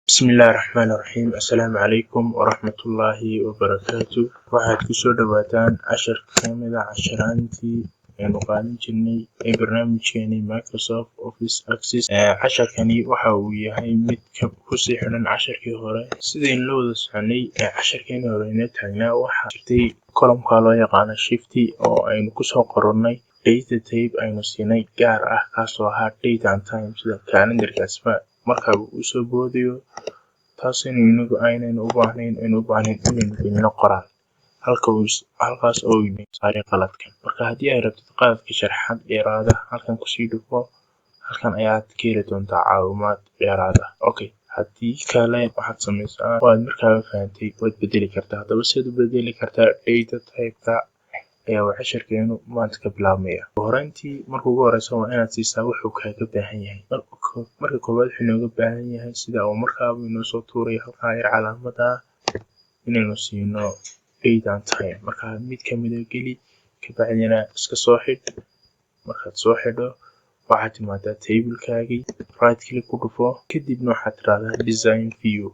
Bismillahi Raxmaani Raxiim. Assalaamu calaykum waraxmatullaahi wabarakaatu. Waxaad kusoo dhawaataan cashar ka mid ah casharaantii aynu qaadan jirnay ee barnaamijkeenii Microsoft Office Access. Casharkani waxa uu yahay mid kusii xidhan casharkii hore. Sidaynu la wada soconay ee casharkeenii hore inoo taagnaa, waxaa jirtay columnka loo yaqaano shift oo aynu kusoo qorannay data type aynu siinay gaar ah, kaasoo ahaa date and time, sida calendarkaasba markaaba uu soo boodayo, taasina inagu aynaynu u baahnayn, aynu u baahnayn inaynu gelino qoraal halka uu halkaas oo saaray qaladkan. Marka haddii ay rabtid qaladka sharxaad dheeraada, halkan kusii dhufo, halkan ayaad ka heli doontaa caawimaad dheeraad ah. Okay, haddii kale waxaad samaysaa, waad markaaba fahantay, waad bedeli kartaa. Haddaba sidaad u bedeli kartaa data type-ka ayaa uu casharkeenu maanta ka bilaabmaya. Horeyntii, marka ugu horeysa waa inaad siisaa wuxuu kaaga baahan yahay. Marka koowaad wuxuu inooga baahan yahay, sida uu markaaba inoo soo tuurayo halkaa yar calaamada, inaynu siino date and time. Marka mid kamida geli, kabacdina iska soo xidh. Markaad soo xidho, waxaad timaadaa tablekaagii, right click ku dhufo, kadibna waxaad tiraahdaa design view.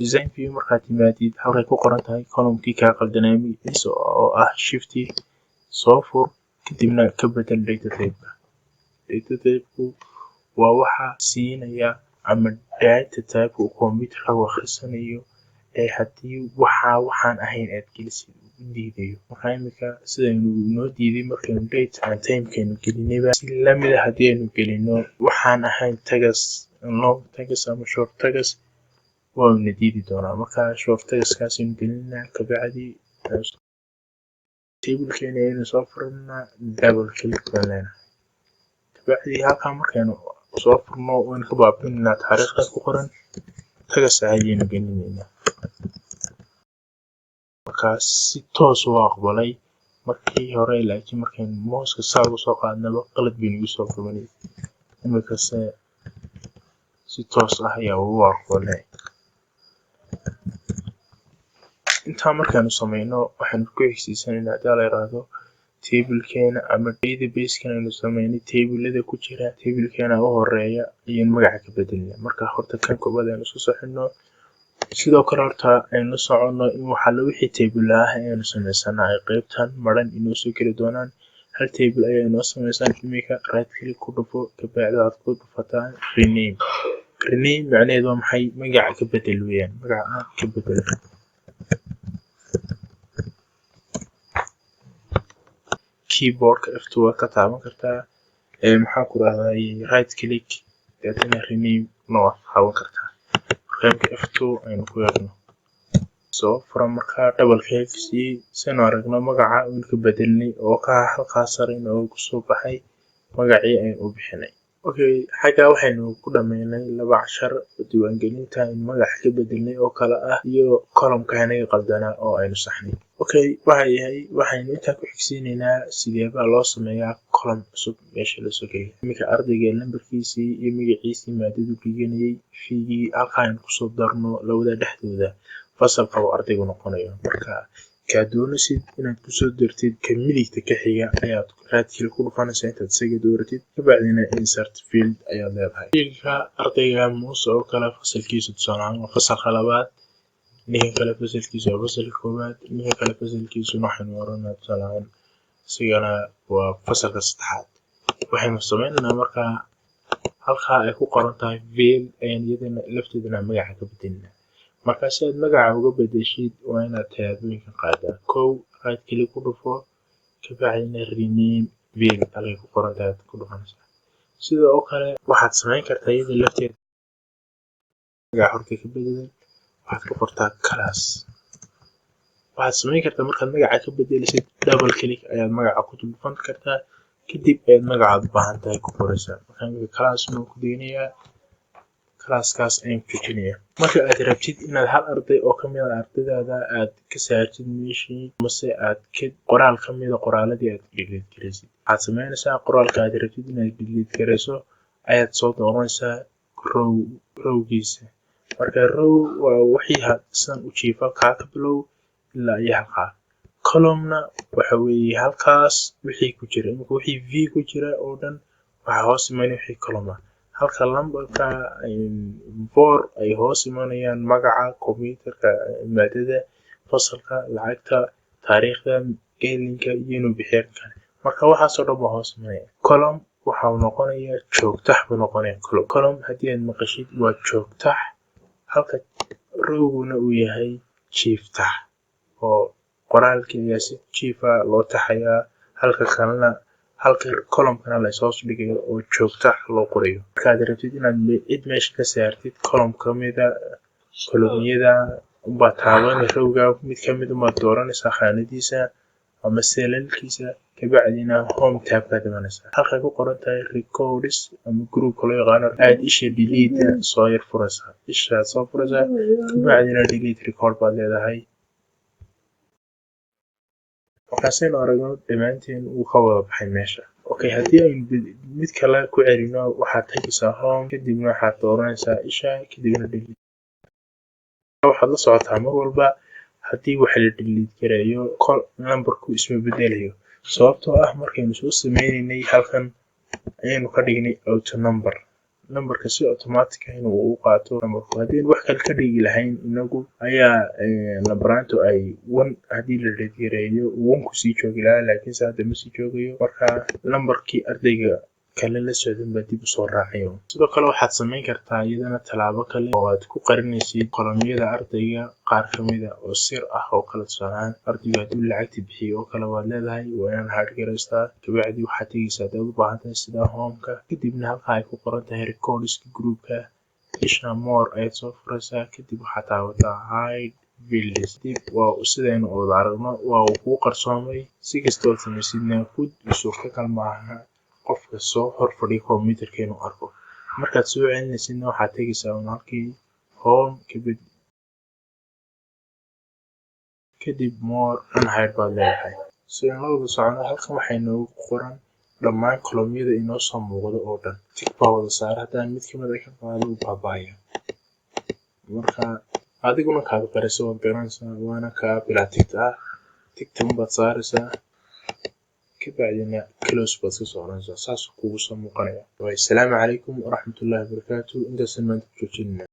Design view markaad timaadid, halkay ku qoran tahay columnkii kaa qaldanaa magaciisa oo ah shift soo fur, kadibna ka bedel data type-ka. Data type-ku waa waxa siinaya ama data type uu computerkaagu akhrisanayo ee haddii waxa waxaan ahayn aad gelisid uu diidayo. Marka imika sidaynu inoo diiday markaynu date and time-kaynu gelinayba, si lamid ah haddii aynu gelino waxaan ahayn text, long text ama short text, waa ina diidi doonaa. Marka short textkaasaynu gelinaa, kabacdi tablekeena ayaynu soo furanaa, double click baan leenahay. Kabacdi halkaa markaynu soo furno, waynu ka baabi'inaynaa taariikhda ku qoran, text ayaynu gelinaynaa. Markaas si toos u aqbalay markii hore, laakiin markaynu mouseka saa ugu soo qaadnaba qalad bay nagu soo qabanayay. Imikase si toos ah ayaa ugu aqbalay. Intaa markaanu sameyno, waxaanu ku xigsiisanaynaa, haddii la yiraahdo, tablekeena ama database-kan aynu sameynay tablelada ku jira. Tablekeena u horeeya ayaynu magaca ka bedelnaa. Marka horta kan koowaad aynu isku soo xidhno. Sidoo kale horta aynu soconno in waxa wixii table ah aynu sameysana ay qeybtan maran inoo soo geli doonaan. Hal table ayaa inoo sameysan imika. Right click ku dhufo, kabacdi waxaad ku dhufataa rename. Rename macnaheedu waa maxay? Magaca ka bedel weeyaan, magaca ka bedel. Keyboardka F2 waad ka taaban kartaa, maxaa ku rahday, right click deetana rename na waad taaban kartaa. Marka imika F2 aynu ku eegno. Soo fura, markaa double click sii sinu aragno magaca aynu ka bedelnay oo ka halkaas sare inoogu soo baxay magacii aynu u bixinay. Okay, xaggaa waxaynu ku dhameynay laba cashar oo diiwaangelinta aynu magaca ka bedelnay oo kale ah iyo columnka inaga qaldanaa oo aynu saxnay. Okay, waxa yahay, waxaynu intaa ku xigsiinaynaa sideebaa loo sameeyaa column cusub meesha lasoo geliya. Iminka ardayga lambarkiisii iyo magaciisii, maadadu dhiganayay, feegii, halkaa aynu kusoo darno labada dhexdooda fasalka uu ardaygu noqonayo. Marka kaa doonaysid inaad kusoo dartid, ka midigta ka xiga ayaad right click ku dhufanaysaa intaad isaga dooratid, kabacdina insert field ayaad leedahay. Fieldka ardayga Muuse oo kale fasalkiisa tusaale ahaan waa fasalka labaad, ninka kale fasalkiisa waa fasalka koowaad, ninka kale fasalkiisuna waxaynu oranaa tusaale ahaan isigana waa fasalka saddexaad. Waxaynu sameynaynaa markaa halkaa ay ku qoran tahay field ayaan iyadana lafteedana magaca ka bedelinaa. Marka si aad magaca uga bedeshid, waa inaad tallaabooyinkan qaadaa. Kow, right click ku dhufo, kabacdina rename field halkay ku qoran tahay ku dhufanaysaa. Sidoo kale waxaad samayn kartaa iyada lafteeda magaca horta ka bedelay, waxaad ku qortaa class. Waxaad samayn kartaa, markaad magaca ka bedelisid, double click ayaad magaca ku dhufan kartaa, kadib ayaad magacaad u baahan tahay ku qoraysaa. Marka imika class baan ku daynayaa, classkaas ayaan joojinayaa. Marka aad rabtid inaad hal arday oo kamid ah ardaydaada aad ka saartid meeshii, mase aad ka qoraal kamida qoraaladii aad delete garaysid, waxaad sameynaysaa qoraalka aad rabtid inaad delete garayso ayaad soo dooranaysaa row rowgiisa. Marka row waa wixii sidan u jiifa, kaa ka bilow ilaa iyo halkaa. Columna waxa weeye halkaas wixii ku jira. Imika wixii v ku jira oo dhan waxaa hoos imanaya wixii column ah. Halka lambarka 4 ay hoos imanayaan magaca, computerka, maadada, fasalka, lacagta, taariikhda, gelinka iyo inuu bixiyo kale. Marka waxaasoo dhan baa hoos imanaya. Column waxa uu noqonayaa joogtax buu noqonaya. Column, column haddii aad maqashid, waa joogtax, halka rowguna uu yahay jiiftax, oo qoraalkii ayaa si jiifa loo taxayaa, halka kalena, halka columnkana la is hoos dhigayo oo joogtax loo qorayo. Markaad rabtid inaad cid meesha ka saartid, column kamida columnyada unbaad taaban, rowga mid kamid unbaad dooranaysaa, khaanadiisa ama seelalkiisa. Kabacdina Home tabkaad imanaysaa, halkay ku qoran tahay Records ama groupka loo yaqaano, aad isha delete soo yar furaysaa, ishaad soo furaysaa, kabacdina Delete Record baad leedahay. Markaasaynu aragno dhammaanteen uu ka wada baxay meesha. Okay, haddii aynu mid kale ku celino, waxaad tagaysaa Home, kadibna waxaad dooranaysaa isha, kadibna delete. Waxaad la socotaa mar walba haddii wax la delete gareeyo, numberku isma bedelayo, sababtoo ah markaynu soo sameynaynay halkan ayaynu ka dhignay auto number, numberka si automatic ah inuu u qaato numberku. Haddii wax kale ka dhigi lahayn inagu ayaa lambaraantu ay 1 haddii la delete gareeyo 1 ku sii joogi lahaa, laakiinse hadda ma sii joogayo. Marka lambarkii ardayga kale la socdan baa dib usoo raacayo. Sidoo kale waxaad samayn kartaa iyadana tallaabo kale oo aad ku qarinaysid columnyada ardayga qaar kamida oo sir ah oo kale. Tusaalahaan, ardaygu hadduu lacagta bixiyo oo kale, waad leedahay waa inaan hide garaystaa. Kabacdi waxaad tegeysaa, haddaad u baahan tahay sida Homeka, kadibna halka ay ku qoran tahay Recordska groupka, isha More ayaad soo furaysaa, kadib waxaad taabataa Hide Fields. Dib waa sidaynu wada aragno, waa uu kuu qarsoomay. Si kasta ood samaysidna ku suurtagal maaha qofka soo hor fadhiya computerka inuu arko. Markaad soo celinaysidna, waxaad tegeysaa un halkii Home, kadib More, Unhide baad leedahay. Si aan la wada socono, halkan waxaa inoogu qoran dhammaan columnyada inoo soo muuqda oo dhan tick baa wada saara. Haddaan mid kamid a ka qaado, uu baaba'aya. Marka adiguna kaad qariso waad garanaysaa, waana kaa bilaa tickta ah. Tickta unbaad saaraysaa, kabacdina Close baad ka soo oranaysaa, saas kugu soo muuqanaya. Assalaamu calaykum waraxmatullaahi wabarakaatu. Intaasaan maanta ku joojinayna.